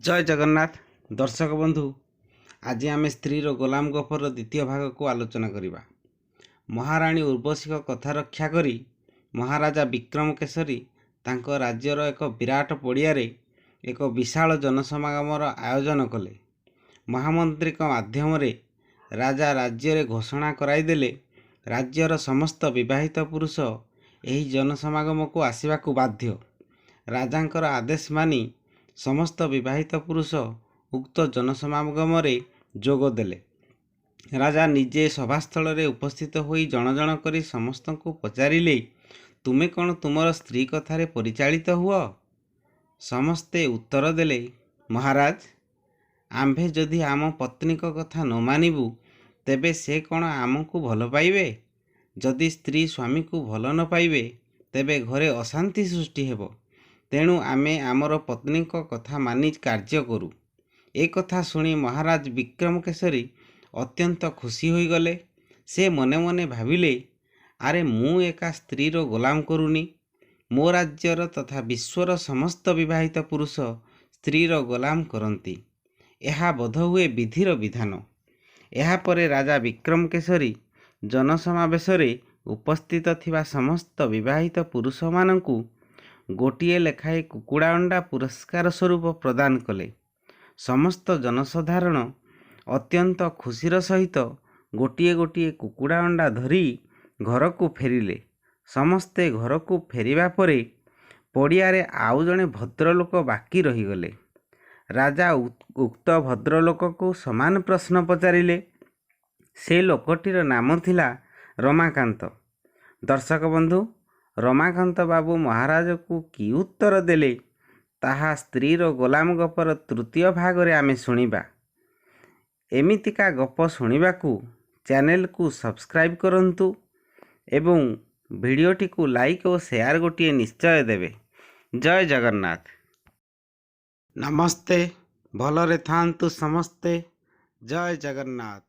ଜୟ ଜଗନ୍ନାଥ ଦର୍ଶକ ବନ୍ଧୁ, ଆଜି ଆମେ ସ୍ତ୍ରୀର ଗୋଲାମ ଗପର ଦ୍ୱିତୀୟ ଭାଗକୁ ଆଲୋଚନା କରିବା। ମହାରାଣୀ ଉର୍ବଶୀଙ୍କ କଥା ରକ୍ଷା କରି ମହାରାଜା ବିକ୍ରମକେଶରୀ ତାଙ୍କ ରାଜ୍ୟର ଏକ ବିରାଟ ପଡ଼ିଆରେ ଏକ ବିଶାଳ ଜନସମାଗମର ଆୟୋଜନ କଲେ। ମହାମନ୍ତ୍ରୀଙ୍କ ମାଧ୍ୟମରେ ରାଜା ରାଜ୍ୟରେ ଘୋଷଣା କରାଇଦେଲେ, ରାଜ୍ୟର ସମସ୍ତ ବିବାହିତ ପୁରୁଷ ଏହି ଜନସମାଗମକୁ ଆସିବାକୁ ବାଧ୍ୟ। ରାଜାଙ୍କର ଆଦେଶ ମାନି ସମସ୍ତ ବିବାହିତ ପୁରୁଷ ଉକ୍ତ ଜନସମାଗମରେ ଯୋଗ ଦେଲେ। ରାଜା ନିଜେ ସଭାସ୍ଥଳରେ ଉପସ୍ଥିତ ହୋଇ ଜଣ ଜଣ କରି ସମସ୍ତଙ୍କୁ ପଚାରିଲେ, ତୁମେ କ'ଣ ତୁମର ସ୍ତ୍ରୀ କଥାରେ ପରିଚାଳିତ ହୁଅ? ସମସ୍ତେ ଉତ୍ତର ଦେଲେ, ମହାରାଜ, ଆମ୍ଭେ ଯଦି ଆମ ପତ୍ନୀଙ୍କ କଥା ନ ମାନିବୁ, ତେବେ ସେ କ'ଣ ଆମକୁ ଭଲ ପାଇବେ? ଯଦି ସ୍ତ୍ରୀ ସ୍ୱାମୀକୁ ଭଲ ନ ପାଇବେ, ତେବେ ଘରେ ଅଶାନ୍ତି ସୃଷ୍ଟି ହେବ। ତେଣୁ ଆମେ ଆମର ପତ୍ନୀଙ୍କ କଥା ମାନି କାର୍ଯ୍ୟ କରୁ। ଏ କଥା ଶୁଣି ମହାରାଜ ବିକ୍ରମକେଶରୀ ଅତ୍ୟନ୍ତ ଖୁସି ହୋଇଗଲେ। ସେ ମନେ ମନେ ଭାବିଲେ, ଆରେ ମୁଁ ଏକା ସ୍ତ୍ରୀର ଗୋଲାମ କରୁନି, ମୋ ରାଜ୍ୟର ତଥା ବିଶ୍ୱର ସମସ୍ତ ବିବାହିତ ପୁରୁଷ ସ୍ତ୍ରୀର ଗୋଲାମ କରନ୍ତି। ଏହା ବୋଧହୁଏ ବିଧିର ବିଧାନ। ଏହାପରେ ରାଜା ବିକ୍ରମକେଶରୀ ଜନସମାବେଶରେ ଉପସ୍ଥିତ ଥିବା ସମସ୍ତ ବିବାହିତ ପୁରୁଷମାନଙ୍କୁ ଗୋଟିଏ ଲେଖାଏଁ କୁକୁଡ଼ା ଅଣ୍ଡା ପୁରସ୍କାର ସ୍ୱରୂପ ପ୍ରଦାନ କଲେ। ସମସ୍ତ ଜନସାଧାରଣ ଅତ୍ୟନ୍ତ ଖୁସିର ସହିତ ଗୋଟିଏ ଗୋଟିଏ କୁକୁଡ଼ା ଅଣ୍ଡା ଧରି ଘରକୁ ଫେରିଲେ। ସମସ୍ତେ ଘରକୁ ଫେରିବା ପରେ ପଡ଼ିଆରେ ଆଉ ଜଣେ ଭଦ୍ରଲୋକ ବାକି ରହିଗଲେ। ରାଜା ଉକ୍ତ ଭଦ୍ରଲୋକକୁ ସମାନ ପ୍ରଶ୍ନ ପଚାରିଲେ। ସେ ଲୋକଟିର ନାମ ଥିଲା ରମାକାନ୍ତ। ଦର୍ଶକ ବନ୍ଧୁ, ରମାକାନ୍ତ ବାବୁ ମହାରାଜକୁ କି ଉତ୍ତର ଦେଲେ, ତାହା ସ୍ତ୍ରୀର ଗୋଲାମ ଗପର ତୃତୀୟ ଭାଗରେ ଆମେ ଶୁଣିବା। ଏମିତିକା ଗପ ଶୁଣିବାକୁ ଚ୍ୟାନେଲକୁ ସବସ୍କ୍ରାଇବ୍ କରନ୍ତୁ ଏବଂ ଭିଡ଼ିଓଟିକୁ ଲାଇକ୍ ଓ ସେୟାର ଗୋଟିଏ ନିଶ୍ଚୟ ଦେବେ। ଜୟ ଜଗନ୍ନାଥ। ନମସ୍ତେ, ଭଲରେ ଥାଆନ୍ତୁ ସମସ୍ତେ। ଜୟ ଜଗନ୍ନାଥ।